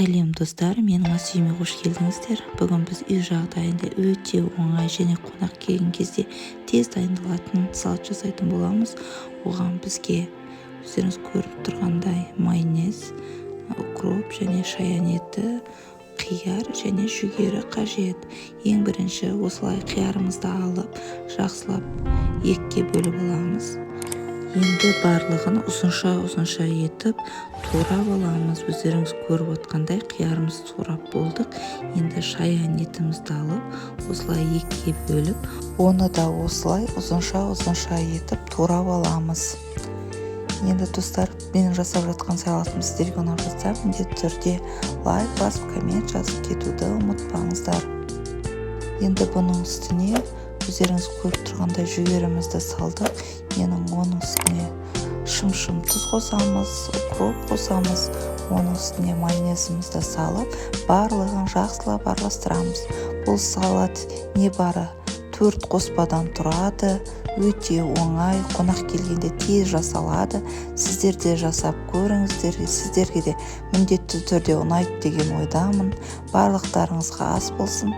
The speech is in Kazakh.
Сәлем, достар! Менің ас үйіме қош келдіңіздер! Бүгін біз үй жағдайында өте оңай және қонақ келген кезде тез дайындалатын салат жасайтын боламыз. Оған бізге өздеріңіз көріп тұрғандай майонез, укроп және шаян еті, қияр және жүгері қажет. Ең бірінші осылай қиярымызды алып, жақсылап екіге бөліп аламыз. Енді барлығын ұзынша-ұзынша етіп турап аламыз. Өздеріңіз көріп отқандай, қиярымызды турап болдық. Енді шаян етімізді алып, осылай екіге бөліп, оны да осылай ұзынша-ұзынша етіп турап аламыз. Енді, достар, менің жасап жатқан салатым сіздерге ұнап жатса, міндетті түрде лайк басып, коммент жазып кетуді ұмытпаңыздар. Енді бұның үстіне өздеріңіз көріп тұрғандай жүгерімізді салдық. Енді оның үстіне шым-шым тұз қосамыз, укроп қосамыз, оның үстіне майонезімізді салып, барлығын жақсылап араластырамыз. Бұл салат небары төрт қоспадан тұрады, өте оңай, қонақ келгенде тез жасалады. Сіздер де жасап көріңіздер, сіздерге де міндетті түрде ұнайды деген ойдамын. Барлықтарыңызға ас болсын!